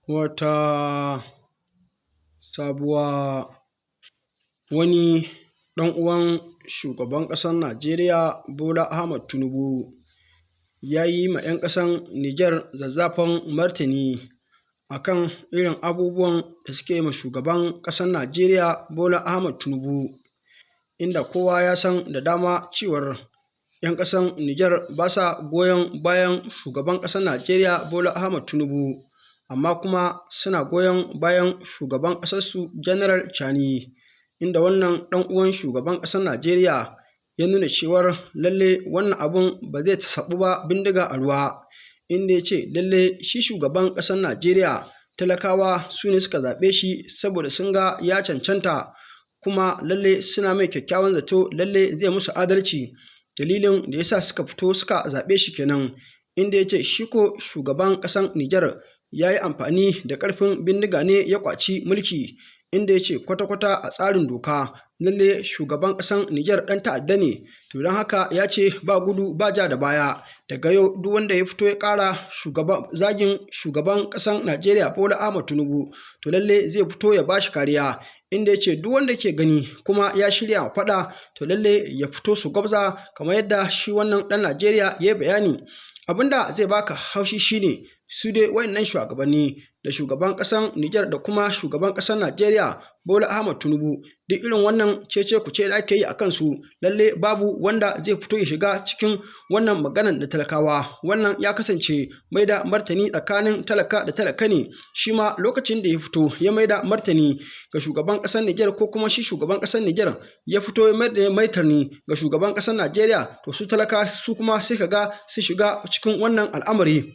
Wata sabuwa, wani ɗan uwan shugaban ƙasar Najeriya Bola Ahmed Tinubu ya yi ma 'yan ƙasar Nijar zazzafan martani a kan irin abubuwan da suke ma shugaban ƙasar Najeriya Bola Ahmed Tinubu, inda kowa ya san da dama cewar 'yan ƙasar Nijar ba sa goyon bayan shugaban ƙasar Najeriya Bola Ahmed Tinubu, amma kuma suna goyon bayan shugaban ƙasarsu General Chani, inda wannan ɗan uwan shugaban ƙasar Najeriya ya nuna cewar lalle wannan abun ba zai saɓu ba bindiga a ruwa, inda ya ce lalle shi shugaban ƙasar Najeriya talakawa su ne suka zaɓe shi saboda sun ga ya cancanta, kuma lalle suna mai kyakkyawan zato lalle zai musu adalci. Dalilin da ya sa suka fito suka zaɓe shi kenan, inda ya ce shi ko shugaban ƙasar Nijar ya yi amfani da ƙarfin bindiga ne ya ƙwaci mulki, inda ya ce kwata-kwata a tsarin doka lalle shugaban ƙasar Nijar ɗan ta'adda ne. To don haka ya ce ba gudu ba ja da baya, daga yau duk wanda ya fito ya ƙara zagin shugaban ƙasar Najeriya Bola Ahmed Tinubu, to lalle zai fito ya bashi kariya, inda ya ce duk wanda ke gani kuma ya shirya faɗa, to lalle ya fito su gwabza, kamar yadda shi wannan ɗan Najeriya ya yi bayani. Abinda zai baka haushi shine su dai wayannan shugabanni da shugaban ƙasar Nijar da kuma shugaban ƙasar Najeriya Bola Ahmed Tinubu, duk irin wannan cece kuce da ake yi a kansu, lalle babu wanda zai fito ya shiga cikin wannan maganan da talakawa. Wannan ya kasance mai da martani tsakanin talaka da talaka ne. Shi ma lokacin da ya fito ya mai da martani ga shugaban ƙasar Nijar, ko kuma shi shugaban ƙasar Nijar ya fito ya mai da martani ga shugaban ƙasar Najeriya, to su talaka su kuma sai kaga su shiga cikin wannan al'amari,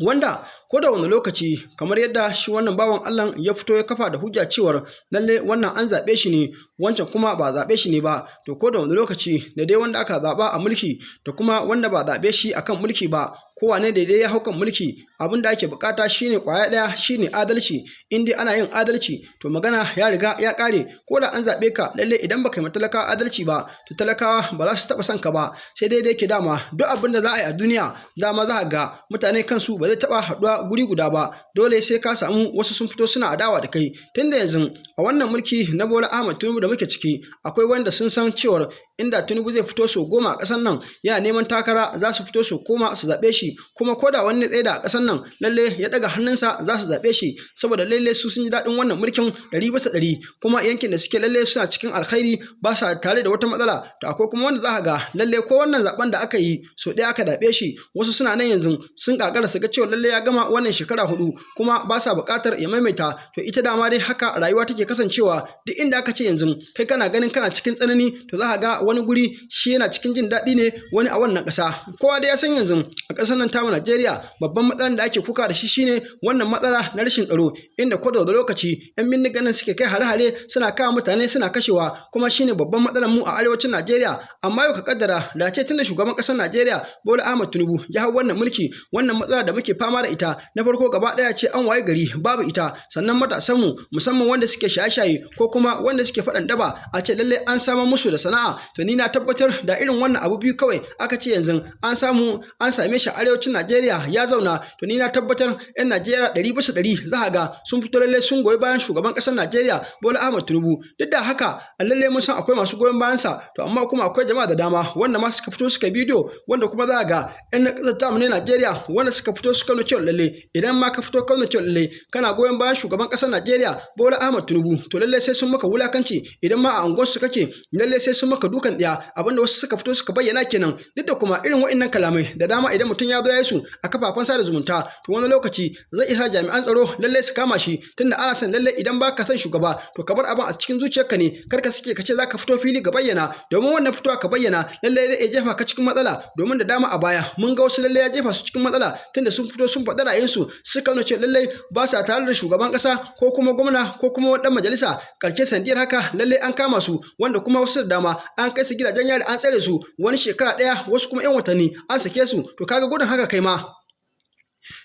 wanda ko da wani lokaci, kamar yadda shi wannan bawan Allah ya fito ya kafa da hujja cewar lalle wannan an zaɓe shi ne, wancan kuma ba zaɓe shi ne ba. To ko da wani lokaci, da dai wanda aka zaɓa a mulki da kuma wanda ba zaɓe shi akan mulki ba, kowane da dai ya hau kan mulki, abin da ake bukata shine kwaya ɗaya, shine adalci. In dai ana yin adalci, to magana ya riga ya ƙare. Ko da an zaɓe ka, lalle idan baka yi ma talakawa adalci ba, to talakawa ba za su taɓa son ka ba. Sai dai da yake dama duk abin da za a yi a duniya, dama za a ga mutane kansu ba zai taɓa haɗuwa guri guda ba, dole sai ka samu wasu sun fito suna adawa da kai. Tunda yanzu a wannan mulki na Bola Ahmed Tinubu da muke ciki, akwai wanda sun san cewar inda Tinubu zai fito sau 10 a ƙasar nan yana neman takara, za su fito su koma su zaɓe shi, kuma ko da wani tsaye da a ƙasar nan lalle ya ɗaga hannunsa, za su zaɓe shi, saboda lalle su sun ji daɗin wannan mulkin 100%, kuma yankin da suke lalle suna cikin alkhairi, ba sa tare da wata matsala. To akwai kuma wanda za ka ga lalle ko wannan zaɓen da aka yi sau ɗaya aka zaɓe shi, wasu suna nan yanzu sun ƙaƙara su ga cewa lalle ya gama wannan shekara 4, kuma ba sa buƙatar ya maimaita. To ita dama dai haka rayuwa take kasancewa. Duk inda aka ce yanzu kai kana ganin kana cikin tsanani, to za ka ga wani guri shi yana cikin jin daɗi ne wani a wannan ƙasa. Kowa dai ya san yanzu a ƙasar nan tamu Najeriya, babban matsalar da ake kuka da shi shine wannan matsala na rashin tsaro, inda ko da lokaci 'yan bindigan nan suke kai hare-hare, suna kama mutane suna kashewa, kuma shine babban matsalar mu a arewacin Najeriya. Amma yau ka kaddara da ce tunda shugaban ƙasar Najeriya Bola Ahmed Tinubu ya hau wannan mulki, wannan matsala da muke fama da ita na farko gaba ɗaya ce an waye gari babu ita. Sannan matasanmu, musamman wanda suke shaye-shaye ko kuma wanda suke faɗan daba, a ce lalle an samar musu da sana'a. To ni na tabbatar da irin wannan abu biyu kawai aka ce yanzu an samu, an same shi a arewacin Najeriya ya zauna, to ni na tabbatar 'yan Najeriya 100% za a ga sun fito lalle sun goyi bayan shugaban ƙasar Najeriya Bola Ahmed Tinubu. Duk da haka a lalle mun san akwai masu goyon bayansa, to amma kuma akwai jama'a da dama wanda ma suka fito suka bidiyo, wanda kuma za a ga 'yan ƙasar tamu ne Najeriya wanda suka fito suka nuna cewa lalle idan ma ka fito ka nuna cewa lalle kana goyon bayan shugaban ƙasar Najeriya Bola Ahmed Tinubu, to lalle sai sun maka wulakanci. Idan ma a unguwarsu kake, lalle sai sun maka dukan ɗiya. Abinda wasu suka fito suka bayyana kenan. Duk da kuma irin wa'innan kalamai da dama, idan mutum ya zo ya yi su a kafafen sada zumunta, to wani lokaci zai isa jami'an tsaro lalle su kama shi, tunda ana son lalle idan baka son shugaba, to ka bar abin a cikin zuciyarka ne. Kar ka sake ka ce zaka fito fili ka bayyana, domin wannan fitowa ka bayyana lalle zai iya jefa ka cikin matsala. Domin da dama a baya mun ga wasu lalle ya jefa su cikin matsala, tunda sun fito sun faɗi ra'ayinsu, suka nuna cewa lalle ba sa tare da shugaban ƙasa ko kuma gwamna ko kuma ɗan majalisa. Karshe sandiyar haka lalle an kama su, wanda kuma wasu da dama an kai su gidajen yari, an tsare su wani shekara ɗaya, wasu kuma 'yan watanni an sake su. To kaga gudun haka, kai ma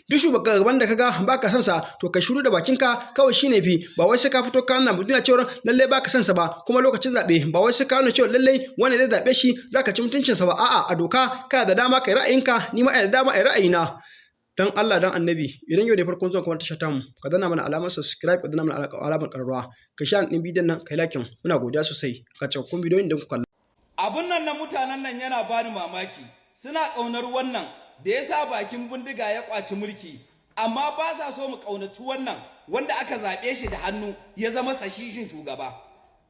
duk shugaban da kaga baka son sa, to ka shiru da bakinka kawai, shine fi. Ba wai sai ka fito ka nuna duniya cewa lalle baka son sa ba. Kuma lokacin zabe, ba wai sai ka nuna cewa lalle wanda zai zabe shi zaka ci mutuncin sa ba. A'a, a doka kana da dama kai ra'ayinka, ni ma ina da dama ai ra'ayina. Don Allah don Annabi, idan yau ne farkon zuwa kuma tashar tamu, ka danna mana alamar subscribe, ka danna mana alamar ƙararrawa, ka share ɗin bidiyon nan, kai like. Muna godiya sosai. Ka cikakkun bidiyon da ku kalla. Abun nan na mutanen nan yana bani mamaki. Suna ƙaunar wannan da ya sa bakin bindiga ya ƙwaci mulki, amma ba sa so mu ƙaunaci wannan wanda aka zaɓe shi da hannu ya zama sashishin shugaba.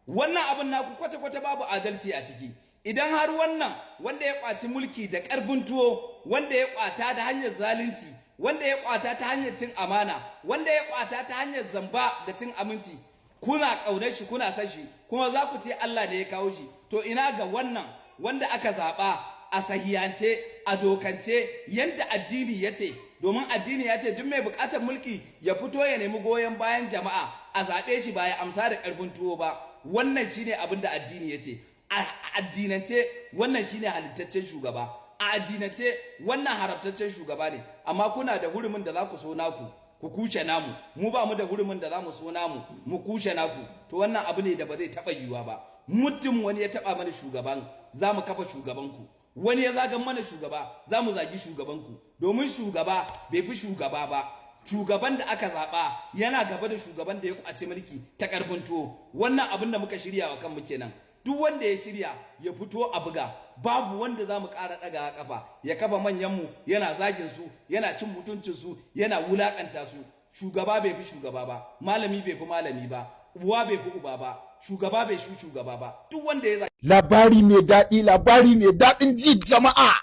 Wannan abin naku kwata-kwata babu adalci a ciki. Idan har wannan wanda ya ƙwaci mulki da ƙarfin tuwo, wanda ya ƙwata da hanyar zalunci, wanda ya ƙwata ta hanyar cin amana, wanda ya ƙwata ta hanyar zamba da cin aminci, kuna ƙaunar shi, kuna son shi, kuma za ku ce Allah ne ya kawo shi, to ina ga wannan wanda aka zaɓa a sahihance, a dokance, yadda addini ya ce? Domin addini ya ce duk mai buƙatar mulki ya fito ya nemi goyon bayan jama'a a zaɓe shi, ba ya amsa da ƙarfin tuwo ba. Wannan shine abin da addini ya ce. A addinance, wannan shine halittaccen shugaba. A addinance, wannan haramtaccen shugaba ne. Amma kuna da hurumin da za ku so naku ku kushe namu, mu ba mu da hurumin da za mu so namu mu kushe naku. To wannan abu ne da ba zai taɓa yiwuwa ba. Muddin wani ya taɓa mana shugaban, za mu kafa shugabanku. Wani ya zagan mana shugaba, za mu zagi shugabanku, domin shugaba bai fi shugaba ba. Shugaban da aka zaɓa yana gaba da shugaban da ya kwaci mulki ta ƙarfin tuwo. Wannan abin da muka shirya wa kanmu kenan. Duk wanda ya shirya ya fito a buga. Babu wanda za mu ƙara ɗaga kafa ya kafa manyanmu yana zagin su, yana cin mutuncin su, yana wulaƙanta su. Shugaba bai fi shugaba ba, malami bai fi malami ba, uwa bai fi uba ba, shugaba bai fi shugaba ba. Duk wanda ya Labari mai daɗi, labari mai daɗin ji, jama'a.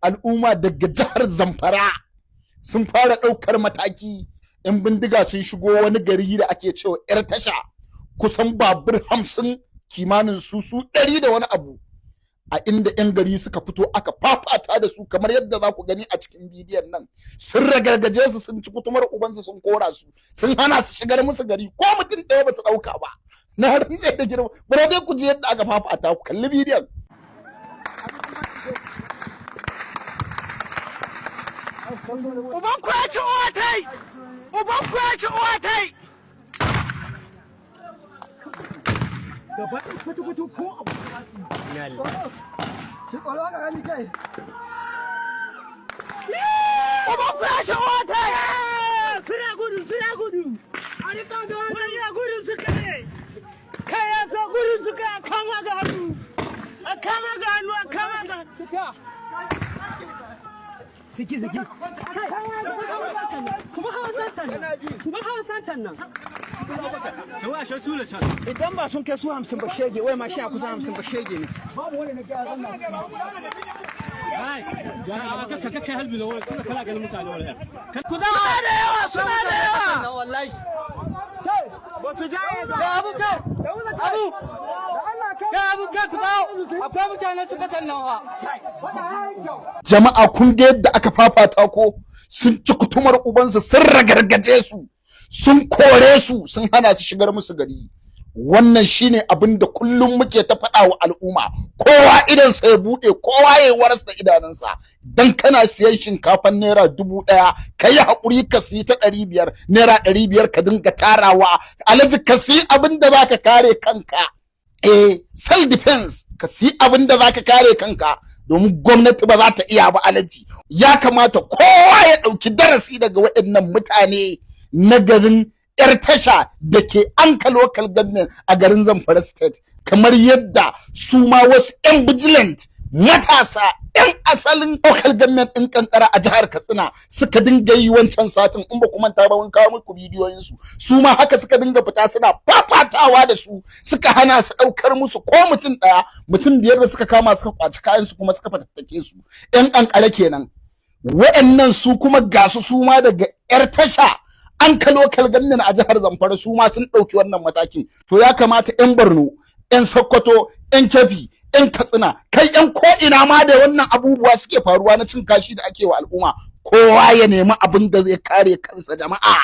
Al'umma daga jihar Zamfara sun fara ɗaukar mataki. 'Yan bindiga sun shigo wani gari da ake cewa 'Yar Tasha, kusan babur 50, kimanin su su 100 da wani abu, a inda 'yan gari suka fito aka fafata da su, kamar yadda za ku gani a cikin bidiyon nan. Sun ragargaje su, sun ci kutumar ubansu, sun kora su, sun hana su shigar musu gari. Ko mutum ɗaya ba su ɗauka ba. Na rantse da girma. Bari dai ku ji yadda aka fafata, ku kalli bidiyon. Uban ku ya ci uwa tai! Uban ku ya ci uwa tai! Gaba kwata-kwata ko abu shi tsoro aka gani kai. Uban ku ya ci uwa tai! Suna gudu, suna gudu. Wani gudu suka yi. Kai ya so gudu suka a kama ga hannu. A kama ga hannu, a kama ga Suka siki siki. Kuma hawan santan nan. Kuma hawan santan nan. Idan ba sun kai su 50 ba shege, wai ma sha kusan 50 ba shege ne. Babu wani na gyara nan. Ku zama da yawa, suna da yawa. Wallahi. Da abu kai, abu. Kai abu kai, ku dawo. Akwai mutane suka sannan wa. Jama'a, kun ga yadda aka fafata ko? Sun ci kutumar ubansu, sun ragargaje su, sun kore su, sun hana su shigar musu gari. Wannan shine abin da kullum muke ta faɗa wa al'umma: kowa idan sa ya buɗe, kowa ya waras da idanunsa. Dan kana siyan shinkafan ₦1,000, ka yi haƙuri ka siyi ta 500, ₦500 ka dinga tarawa. Alhaji, ka siyi abin da zaka kare kanka. Eh, self defense, ka siyi abin da zaka kare kanka, domin gwamnati ba za ta iya ba. Alaji, ya kamata kowa ya ɗauki darasi daga waɗannan mutane na garin 'Yar Tasha da ke Anka Local Government a garin Zamfara State, kamar yadda su ma wasu 'yan vigilante matasa 'yan asalin local government ɗin Kankara a jihar Katsina suka dinga yi wancan satin. In ba ku manta ba, mun kawo muku bidiyoyinsu. Su ma haka suka dinga fita suna fafatawa da su, suka hana su ɗaukar musu ko mutum ɗaya. Mutum biyar da suka kama, suka kwaci kayan su, kuma suka fatattake su. 'Yan Kankara kenan wa'annan. Su kuma gasu su ma daga 'Yar Tasha, Anka Local Government a jihar Zamfara, su ma sun ɗauki wannan matakin. To ya kamata 'yan Borno, 'yan Sokoto, 'yan Kebbi, 'yan Katsina, kai 'yan ko'ina ma da wannan abubuwa suke faruwa na cin kashi da ake wa al'umma, kowa ya nemi abin da zai kare kansa. Jama'a,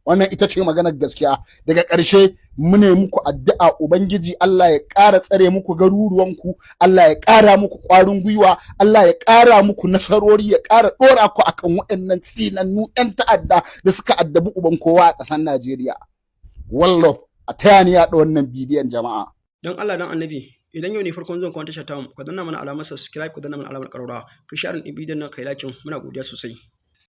wannan ita ce maganar gaskiya. Daga ƙarshe, mu ne muku addu'a, Ubangiji Allah ya ƙara tsare muku garuruwanku, Allah ya ƙara muku ƙwarin gwiwa, Allah ya ƙara muku nasarori, ya ƙara ɗora ku akan waɗannan tsinannu 'yan ta'adda da suka addabi uban kowa a ƙasar Najeriya. Wallah, a taya ni yaɗa wannan bidiyon, jama'a. Don Allah don Annabi. Idan yau ne farkon zuwan kwan tashar tamu, ka danna mana alamar subscribe, ka danna mana alamar ƙararrawa, ka share ɗin bidiyon nan, kai like. Muna godiya sosai.